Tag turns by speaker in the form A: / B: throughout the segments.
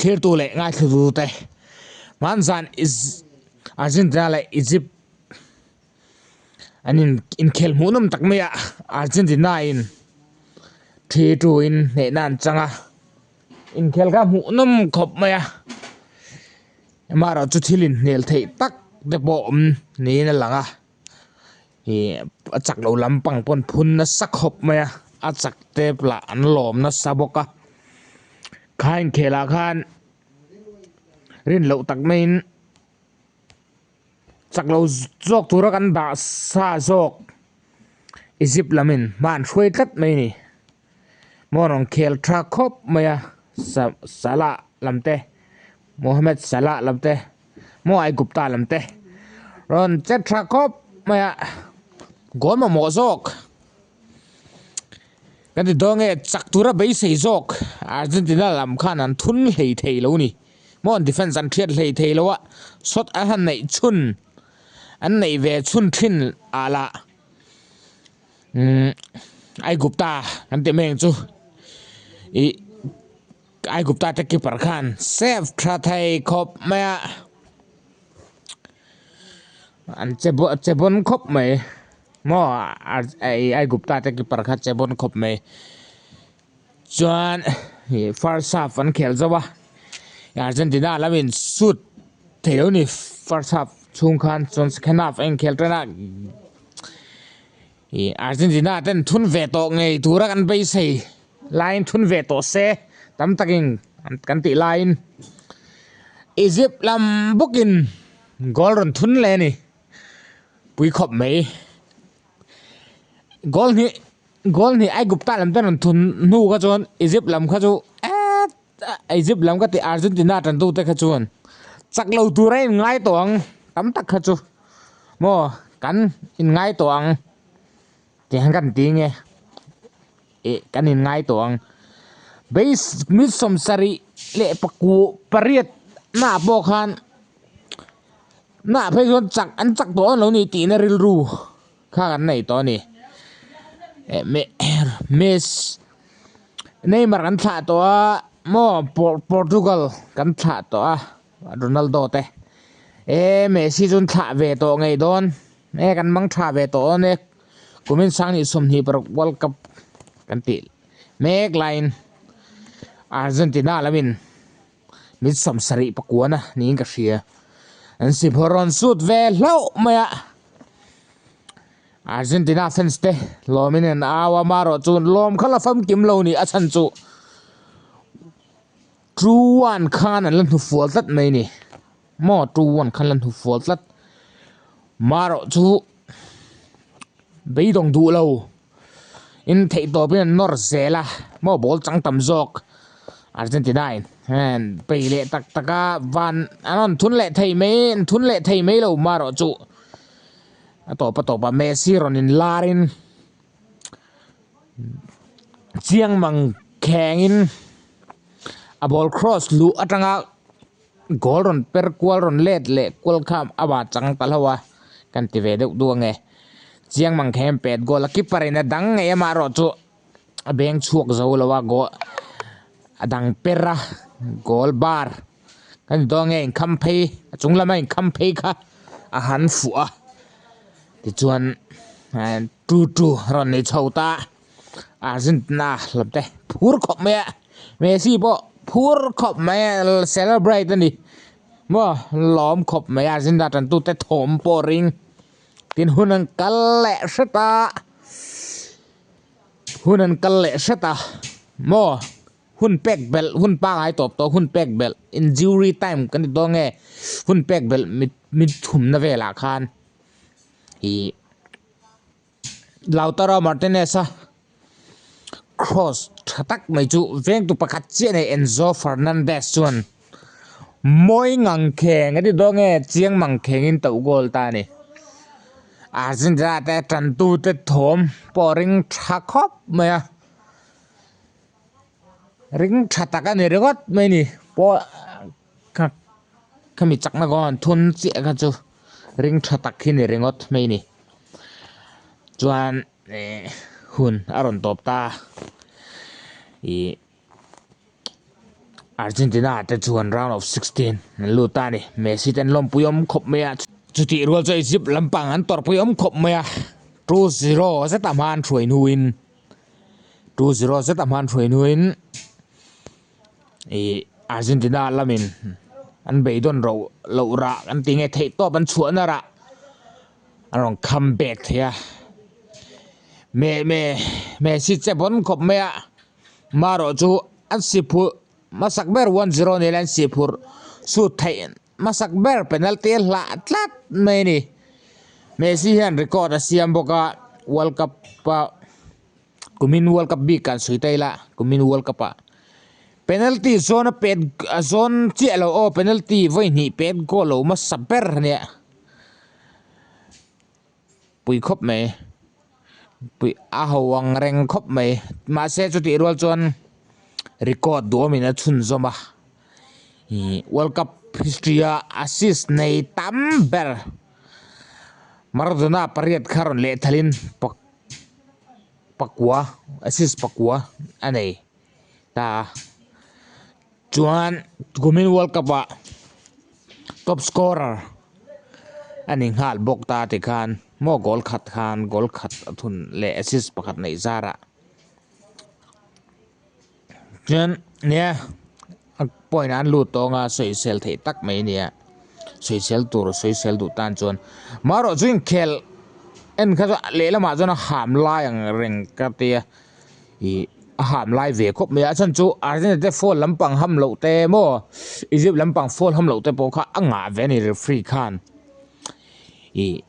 A: Thlirtu leh ngaithlutu te hmanzan Argentina leh Egypt an inkhel hmuhnawm tak mai a, Argentina in 3-2 in hnehna an chang a, inkhel kha hmuhnawm khawp mai a, amaherawhchu thil inhnial theih tak te pawh awm niin a lang a. Ih a chak lo lampang pawn phun nasa khawp mai a a chak tep lah an lawm nasa bawk a kha inkhel ah khan rin loh tak maiin chak lo zawk tura kan dah sa zawk Egypt lam in hma an hruai tlat mai a ni maw rawn khel tha khawp mai a Salah lam te Mohamed Salah lam te. Maw Aigupta lam te rawn che tha khawp mai a, goal mamawh zawk kan ti dawn nge chak tura beisei zawk Argentina lam khan an thun hlei thei lo ni maw an defence an hriat hlei thei lo a shot an han neih chhun an neih ve chhun thin ah lah umm Aigupta kan ti mai ang chu ih. Aigupta te keeper khan save tha thei khawp mai a, an che che bawn khawp mai maw Aigupta te keeper kha che bawn khawp mai chuan ih first half an khel zo a Argentina lamin shoot thei lo ni first half chhung khan chuan second half a inkhel tan a ih Argentina ten thun ve tawh ngei tura kan beisei. Laiin thun ve tawh se tam takin kan tih laiin Egypt lam bawkin goal rawn thun leh a ni pui khawp mai goal hnih goal hnih Aigupta lam te rawn thun hnu kha chuan Egypt lam kha chu eett Egypt lam ka tih Argentina tan tu te kha chuan chak lo tur a inngai tawh ang tam tak kha chu maw kan inngai tawh ang tiang kan ti nge. Eh kan in ngai tawh ang. Base mi sawmsarih leh pakua pariat na pawh khan na phei chuan chak an chak tawh lo ni tihna rilru kha kan nei tawh a ni. Eh me Messi Neymar kan thlah tawh a maw Portugal kan thlah tawh a Ronaldo te eh Messi chu an thlah ve tawh ngei dawn eh kan mang tha ve tawh dawn e. Kumin Sanghnih 26 World Cup kan tih mek laiin Argentina lamin min 70 pakuana niin ka hria. An si phawr rawn sut ve hlauh mai a. Argentina fans te lawmin an au a, amaherawh chu lawm kha la famkim lo ni a chhan chu 2-1 khan an la hnufual tlat mai ni. Maw 2-1 khan la hnufual tlat. Marawh chu beidawng duh lo in theih tawp in an nawr zel a maw ball chang tam zawk Argentina in hen pei leh tak tak a van an rawn thun leh thei mai an thun leh thei mai lo marawh chu a tawp a tawp a Messi rawn in lar in chiang mang kheng in a ball cross luh atanga. Goal rawn per kual rawn let leh kual kha a va chang ta hlauh a, kan ti ve deuh duh ange. Chiang mang khem pet goal a keeper in a dang ngei amaherawh chu a beng chhuak zo lo a goal a dang per a goal bar kan ti dawn nge inkham phei a chung lama inkham phei kha a han fuh a tichuan 2-2 rawn nei chho ta. Argentina lam te phur khawp mai a Messi pawh phur khawp mai a celebrate a ni maw lawm khawp mai a Argentina tan tute thawm pawh ring tin hun an kal leh hret a hun an kal leh hret a maw hun pek belh hun pangai tawp tawh hun pek belh injury time kan ti dawn nge hun pek belh mit mit thumna velah khan ih. Lautaro Martinez a cross tha tak mai chu vengtu pakhat chiah nei Enzo Fernandez chuan mawi ngang kheng a ti dawn nge chiang mang khengin to goal ta a ni. Argentina te tantu te thawm pawh ring tha khawp mai a ring tha tak a ni ringawt mai a ni pawh kha khami chakna goal an thun chiah kha chu ring tha tak hi ni ringawt mai a ni. Chuan eh hun a rawn tawp ta ih Argentina te chuan round of 16 an lut ta a ni. Messi te an lawmpui awm khawp mai a, chutih rual chu Egypt lampang an tawrhpui awm khawp mai a, 2-0 zeta hma an hruai hnuin 2-0 zeta hma an hruai hnuin ih Argentina lamin an beidawn ro loh rah an ti nge theih tawp an chhuahna rah a rawn come back thei a, me me Messi che bawn khawp mai a. Marawh chu an si phurh hmasak ber 1-0 nila an si phurh sut theih hmasak ber penalty a hlah tlat mai a ni. Messi hian record a siam bawk a, World Cup a kumin World Cup bik kan sawi ta ila kumin World Cup ah penalty zawn a pet a zawn chiah lo aw penalty vawi hnih pet goal lo hmasa ber a nia. Pui khawp mai pui a ho ang reng khawp mai mahse chutih rual chuan record duhawmin a chhunzawm a ih world cup history a assist nei tam ber Maradona pariat kha rawn leh thalin pakua assist pakua a nei ta a chuan kumin world cup ah top scorer a ni nghal bawk ta tikhan maw goal khat khan goal khat a thun leh assist pakhat neih zarah chuan nia a point ah an lut tawng a sawisel theih tak mai a nia sawisel tur sawisel duh tan chuan marawh chu inkhel en kha chu lehlamah chuan a ham lai ang reng ka tia. Ih a ham lai ve khawp mai a a chhan chu Argentina te foul lampang ham loh te maw Egypt lampang foul ham loh te pawh kha a ngah ve a ni referee khan ih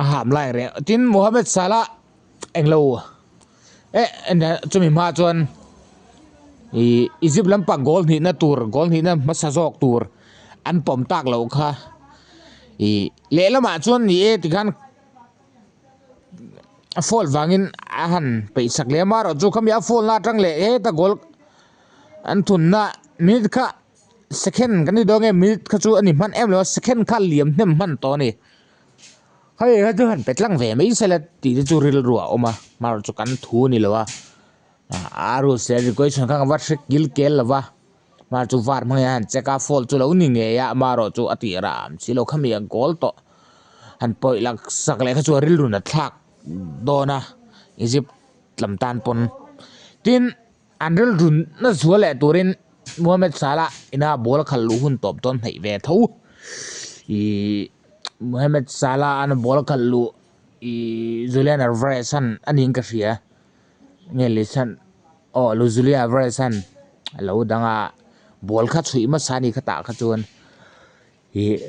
A: a ham lai reng tin Mohamed Salah englo eh chumi hma chuan ih Egypt lampang goal hnihna tur goal hnihna hmasa zawk tur an pawm tak loh kha ih lehlamah chuan ni e tikhan. A foul vangin a han peih sak leh a marawh chu khami a foul na atang leh heta goal an thunna minute kha second kan ni dawn nge minute kha chu a ni hman em lo a second kha liam hnem hman tawh a ni hei kha chu han pe tlang ve mai se la tih te chu rilru a awm a marawh chu kan thu a ni lo a a rules leh regulation kha ka va hre kil kel lo va marawh chu var hmangin a han check a foul chu lo ni ngei a marawh chu a tih ram si lo khami a goal tawh. Han pawih lak sak leh kha chu a rilru nat thlak dawn a Egypt lam tan pawn tin an rilru na zual leh turin Mohamed Salah ina ball a khalh luh hun tawp dawn hnaih ve tho ihh Mohamed Salah an ball a khalh luh ihh Julian Alvarez an a niin ka hria nge Lisan aw Julian Alvarez an a lo dang a ball kha chhuih hmasa a ni kha tah kha chuan ihh.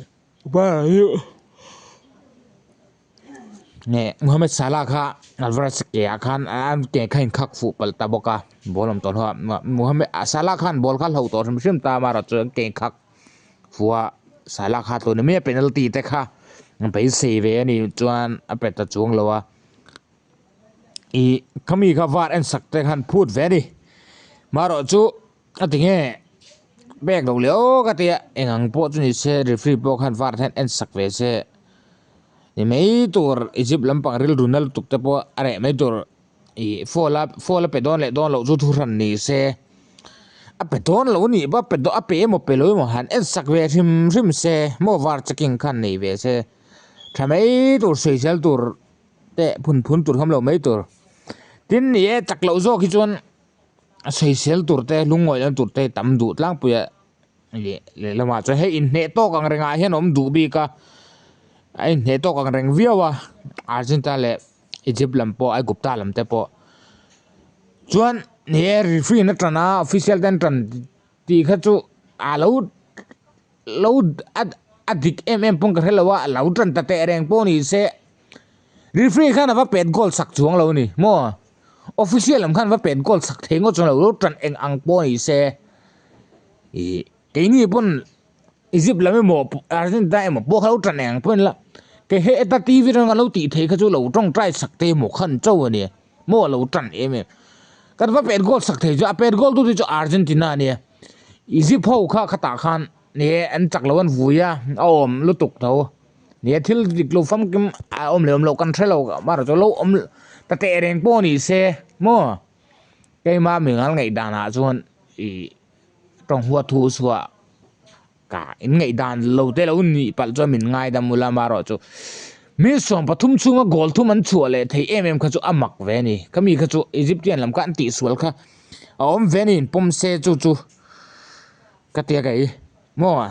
A: Nge Mohamed Salah kha Alvarez ke ah khan a ke kha inkhak fuh palh ta bawk a ball awm tawh hlauh a Mohamed Salah khan ball kha a hloh tawh hrim hrim ta amaherawh chu ke inkhak fuh a Salah kha tun ami a penalty te kha a beisei ve a nih chuan a pe ta chuang lo a ih khami kha var en sak te khan phut ve a ni marawh chu. A ti nge pek lo leh aw ka tia eng ang pawh chu ni se referee pawh khan var hian en sak ve se ni mai tur Egypt lampang rilru na lutuk te pawh a reh mai tur ih foul a foul a pe dawn leh dawn loh chu thuhran ni se a pe dawn lo anih pawh a pe a pe emaw pe lo emaw han en sak ve hrim hrim se maw var checking khan nei ve se tha mai tur sawisel tur te phun phun tur kham lo mai tur tin ni e chak loh zawk hi chuan. A sawisel tur te lungawih na tur te tam duh tlangpui a leh lehlamah chuan hei inhneh tawk ang rengah hian a awm duh bik a a inhneh tawk ang reng viau a Argentina leh Egypt lam pawh Aigupta lam te pawh chuan ni e referee in a tan a official te an tan tih kha chu a lo lo a dik em em pawn ka hre lo a a lo tan ta teh reng pawh ni se referee khan a va pet goal sak chuang lo a ni maw. Official lam khan va pet goal chak thei ngawt chuan lo lo tan eng ang pawh ni se ih keini pawn Egypt lam emaw Argentina emaw pawh kha lo tan eng ang pawh ni la kei hei heta T V atanga lo tih theih kha chu lo tawngtai sak te emaw khan cho a nia maw lo tan em em kan va pet goal chak thei chu a pet goal tu te chu Argentina a nia Egypt ho kha khatah khan ni e an chak lo an vui a a awm lutuk tho. Nia thil dik lo famkim a awm leh awm loh kan hre lo amaherawh chu lo awm ta teh reng pawh ni se maw keima mi ngal ngaih danah chuan. Ih tawng huat thu chhuah ka in ngaihdan lo te lo nih palh chuan min ngaidam ula amaherawhchu mi 13 chhunga goal thum an chhuah leh thei em em kha chu a mak ve a ni. Khami kha chu Egyptian lam kha an tihsual kha a awm ve a ni inpawm se chu chu ka tia kei maw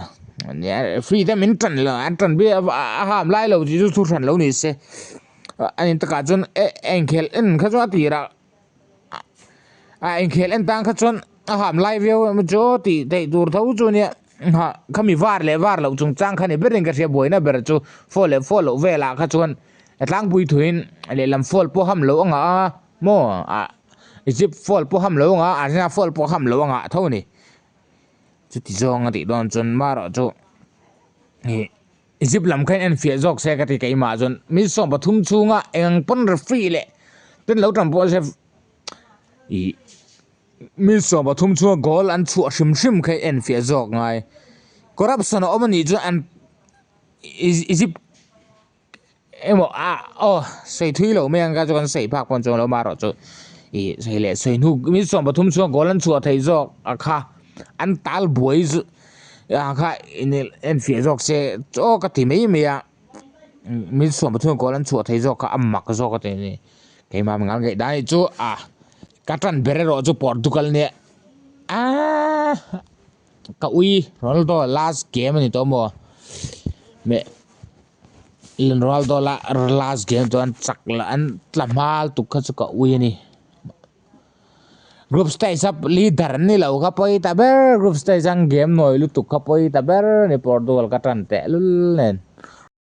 A: free te min tan lo an tan bi a ham lai lo tih chu thu hran lo ni se a ni takah chuan e engkhel en kha chuan a tirah. A inkhel en tan kha chuan a ham lai viau emaw chu tih theih tur tho chu nia hah khami var leh var loh chungchang kha ni berin ka hria buaina ber chu foul leh foul loh velah kha chuan a tlangpui thuin lehlam foul pawh ham loh a ngah a maw ah Egypt foul pawh ham loh a ngah a Argentina foul pawh ham loh a ngah tho a ni chuti zawng a tih dawn chuan marawh chu ih. Egypt lam kha in enfiah zawk se ka ti keimah chuan mi 13 chhunga eng pawn referee leh ten lo tan pawh se ih mi 13 chhunga goal an chhuah hrim hrim kha in enfiah zawk ngai corruption a awm anih chuan an Egypt emaw ah aw sawi thui lo mai ang ka chu kan sawi phak pawn chuan lo marawh chu ih sawi leh sawi hnu mi 13 chhunga goal an chhuah theih zawk a kha an tal buai zu. Ah kha enfiah zawk se chaw ka ti mai mai a min 13 goal an chhuah thei zawk kha a mak zawk a ti a ni keimah mi ngal ngaih dan hi chu a ka tan ber erawh chu Portugal nia aaa ka ui Ronaldo last game a ni tawh maw meh Ronaldo la last game chuan chak lah an tla hma lutuk kha chu ka ui a ni. Group stage a leader an ni lo kha pawi ta ber group stage an game nawi lutuk kha pawi ta ber a ni Portugal ka tan teh lul nen.